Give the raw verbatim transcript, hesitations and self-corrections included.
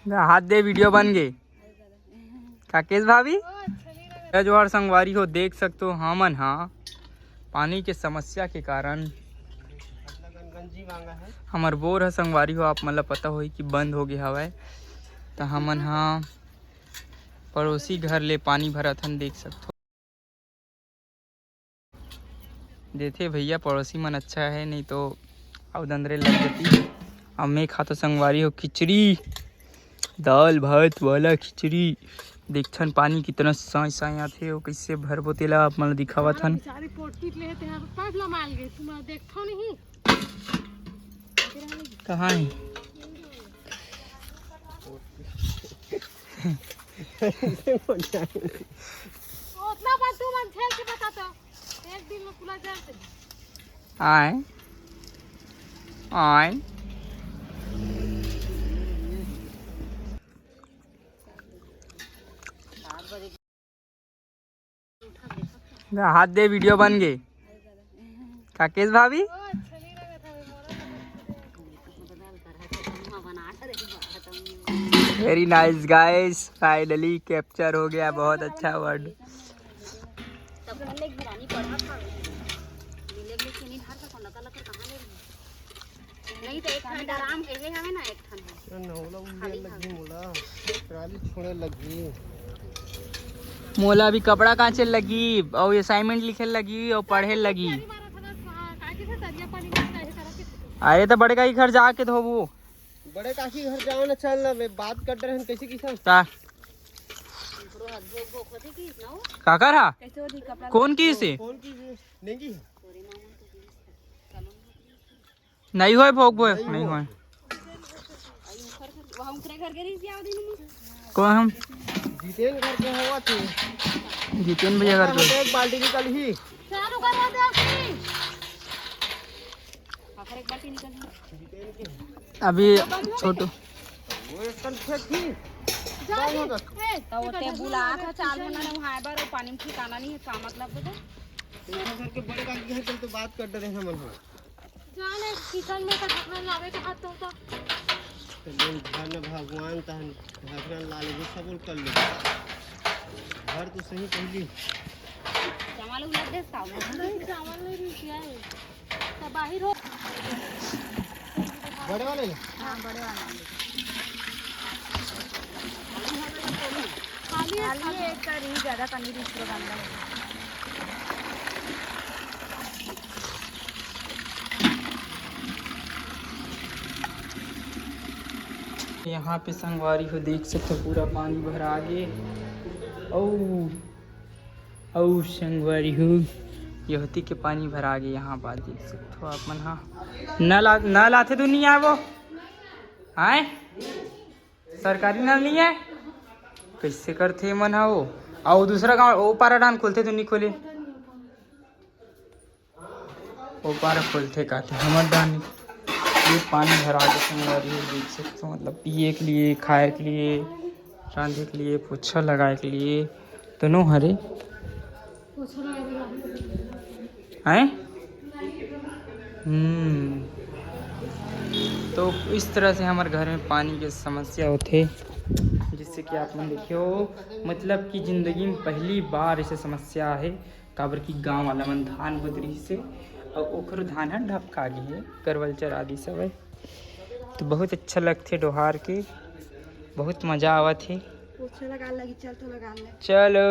हाथ दे, वीडियो बन गे। काकेश भाभी, जय जोहार संगवारी हो, देख सकते हो हमन हा पानी के समस्या के कारण हमर बोर ह संगवारी हो, आप मन ल पता होही कि बंद हो गे हवय, त हमन हा पड़ोसी घर ले पानी भरत हन, देख सकते हो। देथे भैया, पड़ोसी मन अच्छा है, नहीं तो अउ दंदरे लग जाती। अब मैं खातो संगवारी हो खिचड़ी, दाल भात वाला खिचड़ी। देखथन पानी कितना साँय साँय आथे, वो कैसे भरबो तेला आप मन ल दिखावत हन। बेचारी पोटपीट ले हे, तेहा पाइप ला माल गे, तुम देखथो नहीं। कहाँ है? उतना बार तू मन खेल के बता तो, एक दिन में पूरा जल से। आए, आए। हाथ दे, वीडियो बन गे। काकेश भाभी, very nice guys, finally capture हो गया, बहुत अच्छा वर्ड। नहीं तो एक ठन ड्राम एहे हवे ना, एक ठन है। चल ना, ओला उंदे खाली लगी हवे। मोला। ट्राली छोड़े लगी। मोला अभी कपड़ा कांचे लगी, अउ असाइनमेंट लिखे लगी, अउ पढ़े लगी। अरे तो बड़े काकी घर जाके धोबू। बड़े काकी घर जाओ ना, चल ना, मैं बात कर रहे हैं, कैसे किसा? का? काकर हा? कौन की से? कौन की से? नहीं की? नहीं होय, भोग बोय, नहीं होय। कौन हम? जितेन घर के हवा तू। जितेन भैया घर के। एक बाल्टी निकल ही। चालू करवा दे उसकी। आखिर एक बाल्टी निकल ही। अभी छोटू। वो एक कन फेंक ही। जा बंद हो गया। ए, तो वो टेबुल आ था, चालू होना नहीं, वहाँ पर वो पानी में ठिकाना नहीं है, का मतलब तो? तो घर के बड़े काकी घर चल तो बात कर रहे हैं मन हो। जाने किचन में तो ढक्कन लावे के हाथ धोता। तो बोल, धन भगवान तहन ढक्कन ला लेबे, सबूर कर लेबे। घर तो सही पहली। चावल उलट दे, सावल। नहीं, चावल नहीं, नहीं किया है। तो बाहर हो। बड़े वाले ले। हाँ, बड़े वाले। खाली है, खाली है, एक का रही, ज्यादा का नहीं रही, पूरा गंदा है। यहाँ पे संगवारी हो, देख सकते हो, पूरा पानी भरा गे। अउ, अउ संगवारी हो, यहती के पानी भरा गे। यहाँ बात देख सकते हो आप मन हा। नल आ-, नल आथे तो नहीं आए वो? आए? सरकारी नल नहीं है? कैसे करथे मन हा वो? अउ दूसरा गाँव, ओ पारा डान खोलथे तो नहीं खोले? ओ पारा खोलथे काथे हमर डानी। ये पानी भरा के संगवारी हो, देख सकते हो, मतलब पिए के लिए, खाए के लिए, रांधे के लिए, पोछा लगाए के लिए, दोनों हरे हैं। हम्म, तो इस तरह से हमारे घर में पानी के समस्या होथे, जिससे कि आप मन देखियो, मतलब कि जिंदगी में पहली बार ऐसे समस्या है। काबर कि गाँव वाला मन धान बोत रिहिस हे, अउ ओखरो धान ह ढपका गे हे, करवल चरा दिस हवय। तो बहुत अच्छा लगथे डोहार के, बहुत मजा आवत हे। पोछा लगा लगी, चल तो लगा ले। चलो।